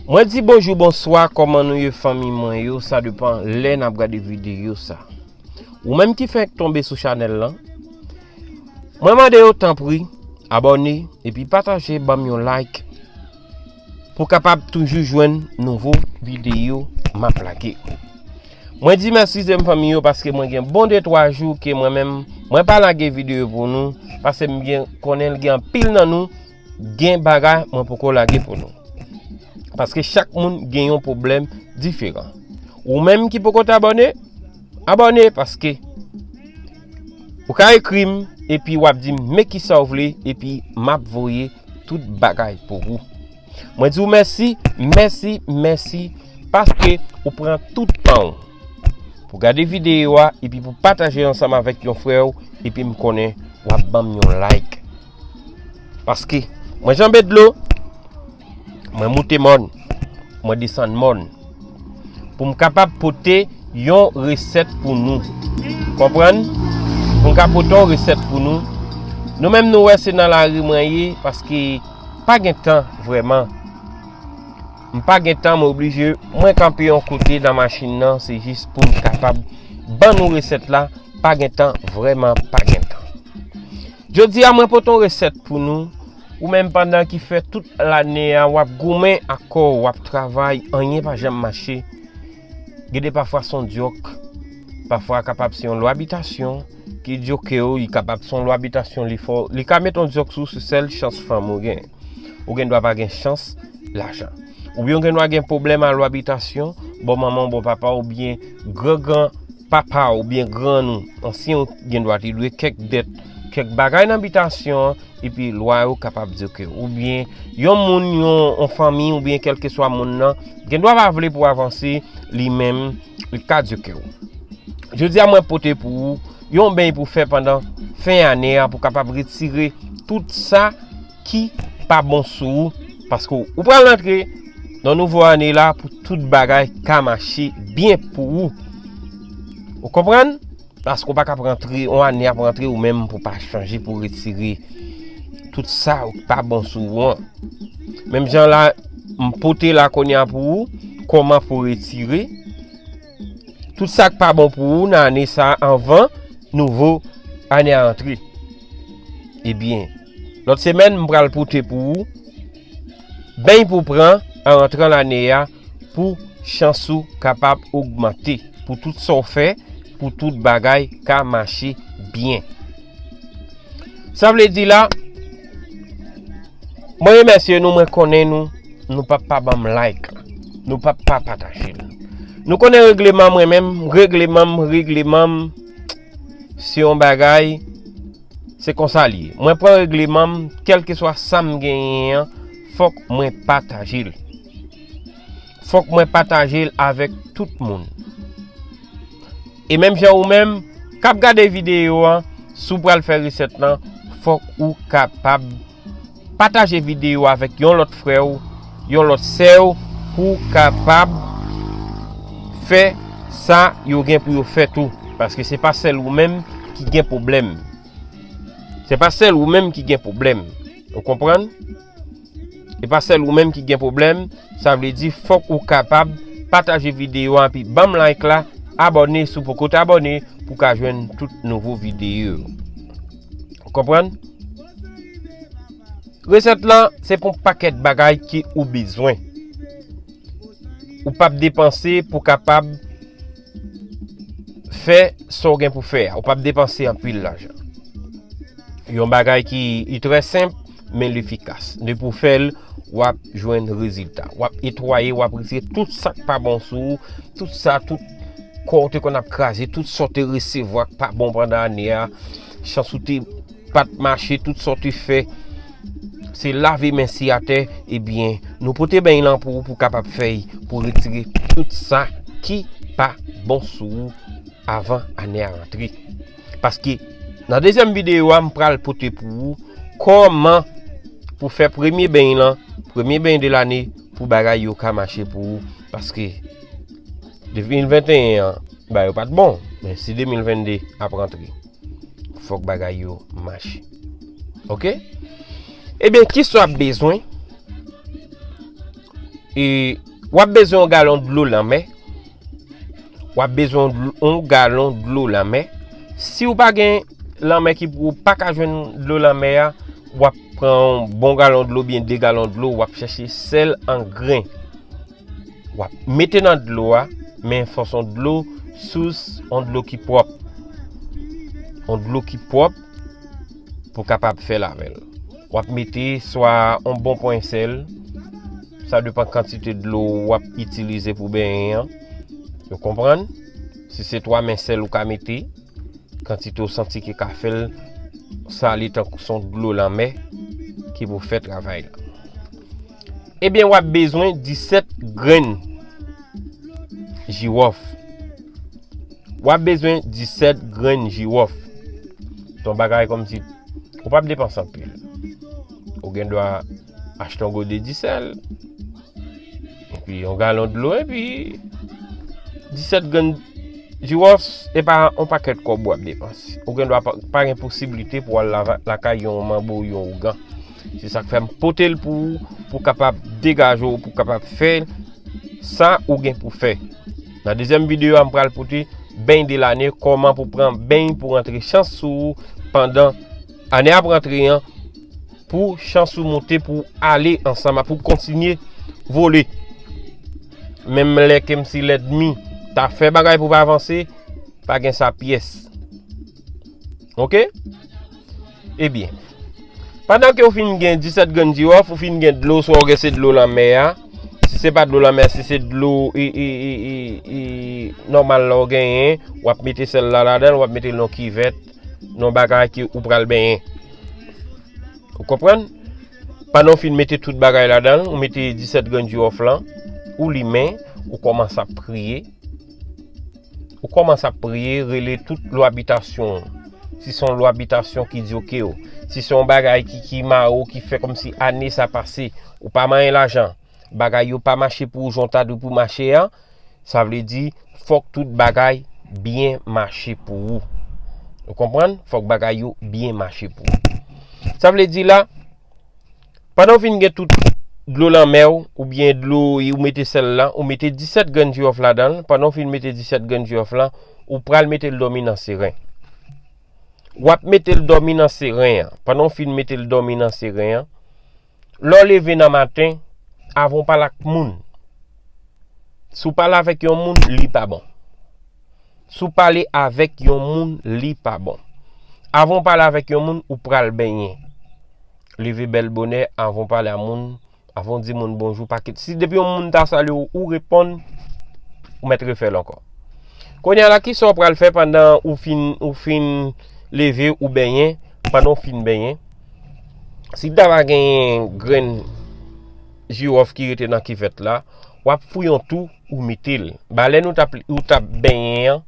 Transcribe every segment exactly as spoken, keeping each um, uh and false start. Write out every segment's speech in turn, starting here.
Mwen di bonjou, bonswa, kòman nou ye fanmi mwen yo, sa depan lè n ap gade videyo sa. Ou menm ki fenk tonbe sou chanèl lan, mwen mande yo tanpri, abòne epi pataje, ban m yon like pou kapab toujou jwenn nouvo videyo m ap lage. Mwen di mèsi zenm fanmi yo paske mwen gen bon de twa jou ke mwen menm mwen pa lage videyo pou nou, paske m gen konnen l gen anpil nan nou gen bagay mwen poko lage pou nou. Paske chak moun gen yon pwoblèm diferan. Ou menm ki poko t abòne, abòne paske ou ka ekri m epi w ap di m men kisa w vle epi m ap voye tout bagay pou ou. Mwen di w mèsi, mèsi, mèsi paske ou pran tout tan w pou gade videyo a epi pou pataje ansanm avèk yon frè w epi m konnen w ap ban m yon like. Paske mwen janbe dlo, mwen moute mòn, mwen desann mòn pou m kapab pote yon resèt pou nou. Konprann? Pou m ka pote yon resèt pou nou. Nou menm nou wè se nan lari mwen ye paske pa gen tan vrèman. M pa gen tan, mwen oblije mwen kanpe yon kote nan machin nan, se jis pou m kapab ban nou resèt la, pa gen tan, vrèman pa gen tan. Jodi a mwen pote yon resèt pou nou, ou menm pandan ki fè tout lane a w ap goumen ak kò w, w ap travay, anyen pa janm mache. Gen de pafwa se yon dyòk, pafwa kapab se yon lwa bitasyon ki dyoke w, li kapab se yon lwa bitasyon li fè w, li ka met yon dyòk sou w, se sèl chans fanm ou gen. Ou gen dwa pa gen chans lajan. Oubyen ou gen dwa gen pwoblèm a lwa bitasyon, bò manman w, bò papa w, oubyen gran gran papa w, oubyen grann ou, ansyen ou gen dwa te dwe kèk dèt, kèk bagay nan bitasyon an, epi lwa yo kapab dyoke w. Oubyen yon moun, yon, yon fanmi, oubyen kèlkeswa moun nan, gen dwa pa vle pou avanse, li menm, li ka dyoke w. Jodi a mwen pote pou ou yon beny pou fè pandan fen ane a pou kapab retire tout sa ki pa bon sou ou, paske ou pral antre nan nouvo ane la pou tout bagay ka mache byen pou ou. Ou konprann? Paske ou pa ka rantre, yon ane ap rantre ou menm pou pa chanje, pou retire tout sa ki pa bon sou ou an. Menm jan la, m pote la kounye a pou ou, kòman pou retire tout sa k pa bon pou ou nan ane sa a anvan nouvo ane a antre. Ebyen, lòt semèn, m pral pote pou ou beny pou pran an rantran lane a pou chans ou kapab ogmante, pou tout sa w fè, pou tout bagay ka mache byen. Sa vle di la, mwen remèsye nou, mwen konnen nou, nou p ap pa ban m like la, nou p ap pa pataje l. Nou konnen regleman mwen menm, regleman m, regleman m, se yon bagay, se konsa l ye. Mwen pran regleman m, kèlkeswa sa m genyen an, fòk mwen pataje l. Fòk mwen pataje l avèk tout moun. E menm jan ou menm k ap gade videyo an, si w pral fè resèt lan, fòk ou kapab pataje videyo avèk yon lòt frè w, yon lòt sè w, pou w kapab fè sa yo gen pou yo fè tou. Paske se pa sèl ou menm ki gen pwoblèm. Se pa sèl ou menm ki gen pwoblèm. Ou konprann? E pa sèl ou menm ki gen pwoblèm, sa vle di fòk ou kapab pataje videyo a epi ban m like la, abòne si w poko t abòne pou w ka jwenn tout nouvo videyo yo. Ou konprann? Resèt lan se pou yon pakèt bagay ke ou bezwen. Ou p ap depanse pou kapab fè sa w gen pou fè a. Ou p ap depanse anpil lajan. Yon bagay ki li trè senp, men li efikas. Depi w fè l, w ap jwenn rezilta. W ap netwaye, w ap retire tout sa k pa bon sou ou, tout sa, tout kò w te konn ap kraze, tout sa w te resevwa k pa bon pandan ane a, chans ou te pa t mache, tout sa w te fè, se lave men si atè, ebyen, nou pote beny lan pou ou, pou w kapab fè l, pou retire tout sa ki pa bon sou ou avan ane a rantre. Paske nan dezyèm videyo a, m pral pote pou ou kòman pou fè premye beny lan, premye beny de lane, pou bagay yo ka mache pou ou. Paske de mil venteyen an, bagay yo pa t bon, men si de mil vennde ap rantre, fòk bagay yo mache. Oke? Ebyen, kisa w ap bezwen E w ap bezwen yon galon dlo lanmè. W ap bezwen yon dlo- yon galon dlo lanmè. Si w pa gen lanmè ki pou ou pa ka jwenn dlo lanmè a, w ap pran yon bon galon dlo, byen de galon dlo, w ap chèche sèl an gren. W ap mete nan dlo a, men fò s on dlo sous, on dlo ki pwòp. On dlo ki pwòp pou w kapab fè l avè l. W ap mete swa on bon pwen sèl, sa depann kantite dlo w ap itilize pou benyen an. Ou konprann? Si se twa men sèl ou ka mete, kantite w santi ki ka fè l sale tankou s on dlo lanmè ki pou fè travay la. Ebyen, w ap bezwen disèt grenn jiwòf. W ap bezwen disèt grenn jiwòf. Se yon bagay kòmsi ou p ap depanse anpil. Ou gen dwa achte yon gode disèl, epi yon galon dlo, epi disèt grenn jiwòf, se pa yon pakèt kòb w ap depanse. Ou gen dwa pa, pa gen posiblite pou w al lava- lakay yon manbo, yon ougan. Se sa k fè m pote l pou ou, pou w kapab degaje w, pou w kapab fè sa ou gen pou fè. Nan dezyèm videyo a, m pral pote beny de lane, kòman pou pran beny pou rantre chans sou ou pandan ane ap rantre an, pou chans ou monte, pou ale ansanm, pou kontinye vole. Menm lè kèmsi lènmi ta fè bagay pou pa avanse, pa gen sa pyès. Oke? Ebyen, pandan ke w fin gen disèt grenn jiwòf, ou fin gen dlo, swa w gen se dlo lanmè a, si se pa dlo lanmè, si se dlo e, e, e, e, e, nòmal la w genyen, w ap mete sèl la ladan l, w ap mete l nan kivèt, nan bagay ke ou pral benyen. Ou konprann? Pandan w fin mete tout bagay ladan l, ou mete disèt grenn jiwòf lan, ou limen, ou kòmanse ap priye. Ou kòmanse ap priye, rele tout lwa bitasyon w. Si se yon lwa bitasyon ki dyoke w, si se yon bagay ki, ki mare w, ki fè kòmsi ane sa pase, ou pa manyen lajan, bagay yo pa mache pou ou jan w ta dwe pou mache a, sa vle di, fòk tout bagay byen mache pou ou. Ou konprann? Fòk bagay yo byen mache pou ou. Sa vle di la, pandan w fin gen tout dlo lanmè w, oubyen dlo, ou mete sèl la, ou mete disèt grenn jiwòf ladan l, pandan w fin mete disèt grenn jiwòf la, ou pral mete l dòmi nan seren. W ap mete l dòmi nan seren an. Pandan w fin mete l dòmi nan seren an, lè w leve nan maten, avan w pale ak moun. Si w pale avèk yon moun, li pa bon. Si w pale avèk yon moun, li pa bon. Avan w pale avèk yon moun, ou pral benyen. Leve bèl bonè, avan w pale a moun, avan w di moun bonjou, pa kite. Si depi yon moun ta salye w, ou reponn, ou mèt refè l ankò. Kounye a la, kisa w pral fè pandan ou fin, ou fin leve, ou benyen, pandan w fin benyen? Si ta va genyen grenn jiwòf ki rete nan kivèt la, w ap fouye yon twou, ou mete l. Balèn ou t ap, ou t ap benyen an,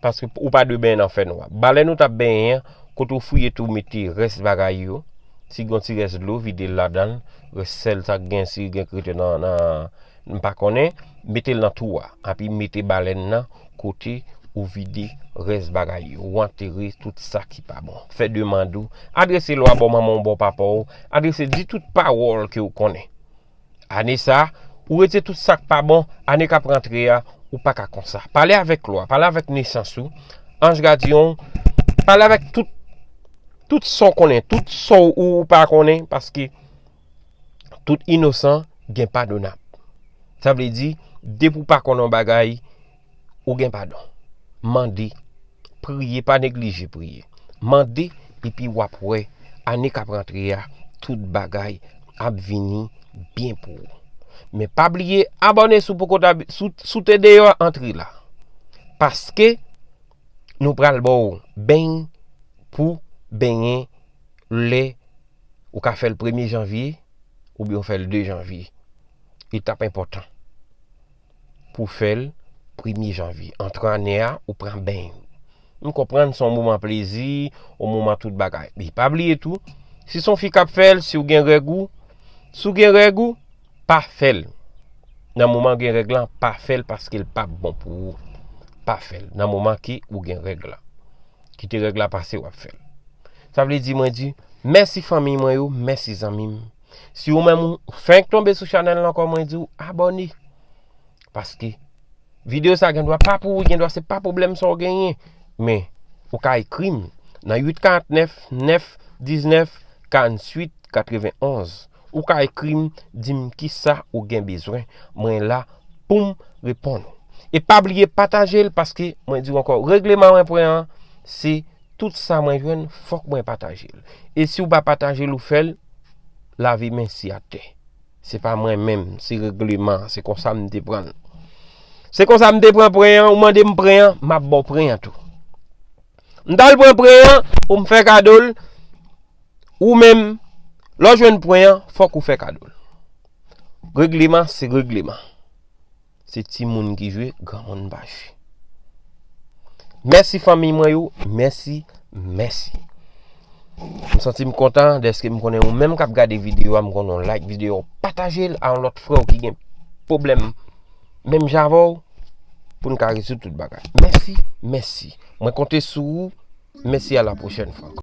paske ou pa dwe benyen nan fènwa. Balèn ou t ap benyen an, kote w fouye twou, mete rès bagay yo. Si gen yon ti rès dlo, vide l ladan l. Rès sèl, sa k gen, si gen k rete nan, nan, m pa konnen, mete l nan twou a. Epi mete balèn nan kote ou vide rès bagay yo. Ou antere tout sa ki pa bon. Fè demann ou. Adrese lwa bò manman w, bò papa w. Adrese, di tout pawòl ke w konnen. Ane sa, ou retire tout sa k pa bon, ane k ap rantre a, ou pa ka konsa. Pale avèk lwa, pale avèk nesans ou, anj gadyen w, pale avèk tout, tout sa w konnen, tout sa w ou pa konnen, paske tout inosan gen padonab. Sa vle di, depi w pa konn yon bagay, ou gen padon. Mande, priye, pa neglije priye. Mande, epi w ap wè, ane k ap rantre a, tout bagay ap vini byen pou ou. Men pa bliye abòne si w poko ta, si w, si w te deyò, antre la. Paske nou pral ba w beny pou benyen lè ou ka fè l premye janvye oubyen w fè l de janvye. Etap enpòtan pou w fè l premye janvye. Antre ane a, ou pran beny. M konprann se yon moman plezi, yon moman tout bagay. Men pa bliye tou, si se yon fi k ap fè l, si w gen règ ou, si w gen règ ou, pa fè l. Nan moman w gen règ lan, pa fè l paske l p ap bon pou ou. Pa fè l. Nan moman ke ou gen règ la. Kite règ la pase, w ap fè l. Sa vle di, mwen di, mèsi fanmi mwen yo, mèsi zanmi m. Si ou menm ou fenk tonbe sou chanèl la ankò, mwen di w abòne. Paske videyo sa gen dwa pa pou ou, gen dwa se pa pwoblèm sa w genyen. Men, ou ka ekri m nan uit karant nèf, nèf diznèf, karant uit katrevenn onz. Ou ka ekri m, di m kisa ou gen bezwen. Mwen la pou m reponn ou. E pa bliye pataje l, paske mwen di w ankò, regleman mwen pran an, se tout sa mwen jwenn, fòk mwen pataje l. E si w pa pataje l, ou fè l, lave men si atè. Se pa mwen menm, se regleman, se konsa m te pran l. Se konsa m te pran pran an, ou mande m pran an, m ap ba w pran an tou. M t al pran pran an pou m fè kado l, ou menm, lè w jwenn pran an, fòk ou fè kado l. Regleman, se regleman. Se timoun ki jwe, granmoun pa jwe. Mèsi fanmi mwen yo, mèsi, mèsi. M santi m kontan dèske m konnen ou menm k ap gade videyo a, m konnen w like videyo a, w pataje l a yon lòt frè w ki gen pwoblèm menm jan avè w, pou n ka rezoud tout bagay. Mèsi, mèsi. Mwen konte sou ou. Mèsi, a la pwochèn fwa.